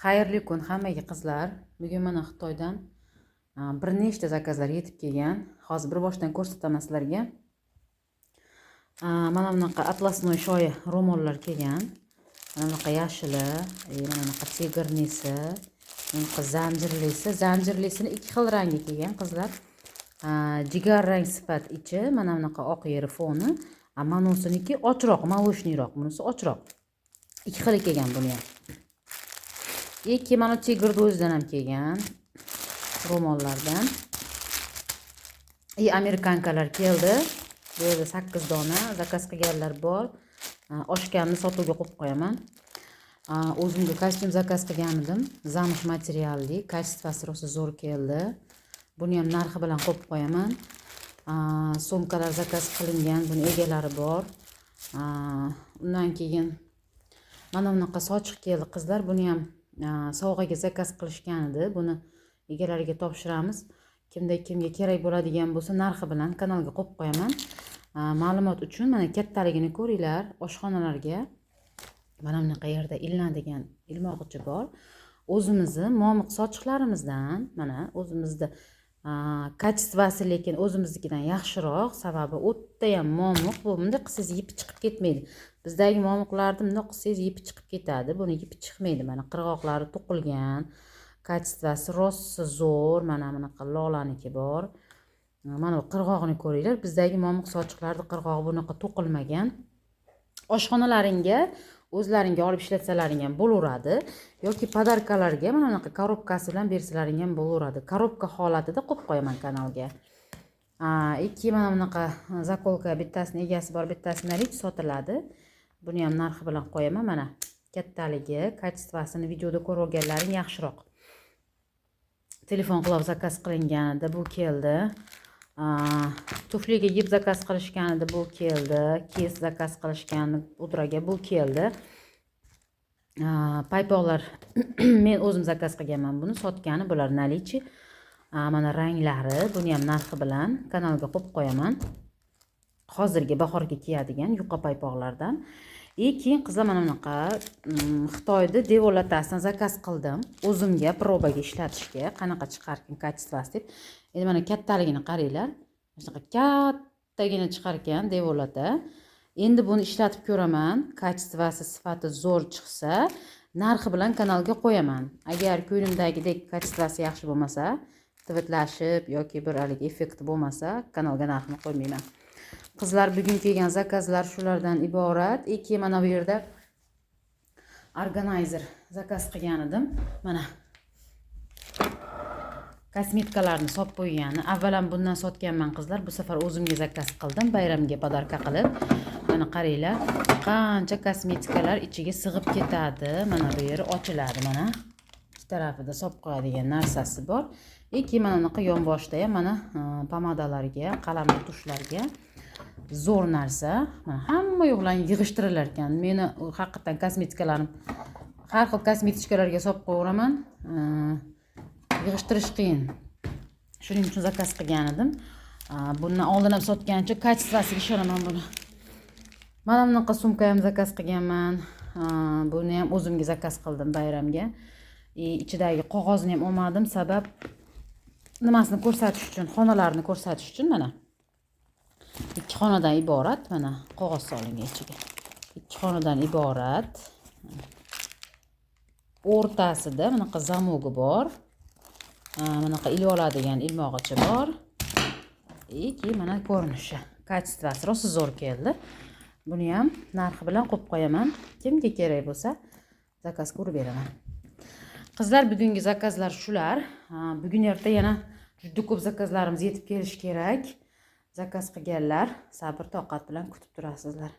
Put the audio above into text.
Xayrli kun hammaga, qizlar. Bugun mana Xitoydan bir nechta zakazlar yetib kelgan. Hozir bir boshdan ko'rsataman sizlarga. Mana bunaqa атласной shoyi ro'mollar kelgan. Mana bunaqa yashili, mana bunaqa тигр nisi, bunaqa zanjirlisi. Zanjirlisini ikki xil rangi kelgan, qizlar. Jigarrang sifat ichi, mana bunaqa oq yeri foni. Manusiniki ochroq, молочный roq, bunisi ochroq. Ikki xili kelgan buni ham. Ikki mana тигр ni o'zidan ham kelgan ro'mollardan. И американка lar keldi. Bu yerda 8 dona zakaz qilganlar bor. Oshganini sotuvga qo'yib qo'yaman. O'zimga kostyum zakaz qilgan edim. Замш materialli, качество si rosa zo'r keldi. Buni ham narxi bilan qo'yib qo'yaman. Sumkalar zakaz qilingan, buni egalari bor. Undan keyin mana bunaqa sochiq keldi, qizlar. Buni ham sovg'aga zakaz qilishgan edi. Buni egalariga topshiramiz. Kimda kimga kerak bo'ladigan bo'lsa, narxi bilan kanalga qo'yib qo'yaman. Ma'lumot uchun mana kattaligini ko'ringlar. Oshxonalarga mana bunaqa yerda ilinadigan ilmog'ichi bor. O'zimizni momiq sochiqlarimizdan, mana o'zimizda качество si lekin o'zimiznikidan yaxshiroq, sababi o'tda ham momiq bu. Bunday qilsangiz, yipi chiqib ketmaydi. Bizdagi momiqlarni bundoq qilsangiz, yipi chiqib ketadi. Buni yipi chiqmaydi. Mana qirg'oqlari to'qilgan. Качество si rosa zo'r. Mana bunaqa lolaniki bor. Mana bu qirg'og'ini ko'ringlar. Bizdagi momiq sochiqlarni qirg'og'i bunaqa to'qilmagan. Oshxonalaringga o'zlaringga olib ishlatsalaring ham bo'laveradi yoki подарка larga mana bunaqa коробка si bilan bersalaring ham bo'laveradi. Коробка holatida qo'yib qo'yaman kanalga. Ikki mana bunaqa заколка, bittasini egasi bor, bittasi налич sotiladi. Buni ham narxi bilan qo'yaman. Mana kattaligi, качество sini videoda ko'rib olganlaring yaxshiroq. Telefon qilib zakaz qilinganida bu keldi. Tufliga yip zakaz qilishganida bu keldi. Кейс zakaz qilishgan pudraga bu keldi. Paypoqlar men o'zim zakaz qilganman buni, sotgani bular наличи. Mana ranglari, buni ham narxi bilan kanalga qo'yib qo'yaman. Hozirgi bahorga kiyadigan yuqa paypoqlardan. И keyin, qizlar, mana bunaqa Xitoyda devolatasini zakaz qildim o'zimga проба ga ishlatishga, qanaqa chiqarkin качество si deb. Endi mana kattaligini qaranglar, shunaqa kattagina chiqar ekan devolata. Endi buni ishlatib ko'raman, качество si, sifati zo'r chiqsa, narxi bilan kanalga qo'yaman. Agar ko'nglimdagidek качество si yaxshi bo'lmasa, tvitlashib yoki bir haligi effekti bo'lmasa, kanalga narxini qo'ymayman. Qizlar, bugun kelgan zakazlar shulardan iborat. И keyin mana bu yerda органайзер zakaz qilgan edim. Mana kosmetikalarni solib qo'ygani. Avval ham bundan sotganman, qizlar. Bu safar o'zimga zakaz qildim bayramga подарка qilib. Mana qaranglar, qancha kosmetikalar ichiga sig'ib ketadi. Mana bu yeri ochiladi, mana ikki tarafida solib qo'yadigan narsasi bor. И keyin mana bunaqa yonboshida ham mana pomadalarga, qalamli tushlarga zo'r narsa. Mana hamma yoqlarni yig'ishtirilar ekan. Meni haqiqatdan kosmetikalarim har xil косметичка larga solib qo'yaveraman, yig'ishtirish qiyin. Shuning uchun zakaz qilgan edim. Bundan oldin ham sotgancha качество siga ishonaman buni. Mana bunaqa sumka ham zakaz qilganman. Buni ham o'zimga zakaz qildim bayramga. И ichidagi qog'ozni ham olmadim, sabab nimasini ko'rsatish uchun, xonalarni ko'rsatish uchun. Mana ikki xonadan iborat. Mana qog'oz solingan ichiga. Ikki xonadan iborat. O'rtasida bunaqa замок i bor, bunaqa ilib oladigan ilmog'ichi bor. И keyin mana ko'rinishi, качество si rosa zo'r keldi. Buni ham narxi bilan qo'yib qo'yaman. Kimga kerak bo'lsa, zakaz ko'rib beraman. Qizlar, bugungi zakazlar shular. Bugun erta yana juda ko'p zakazlarimiz yetib kelishi kerak. Zakaz qilganlar sabr toqat bilan kutib turasizlar.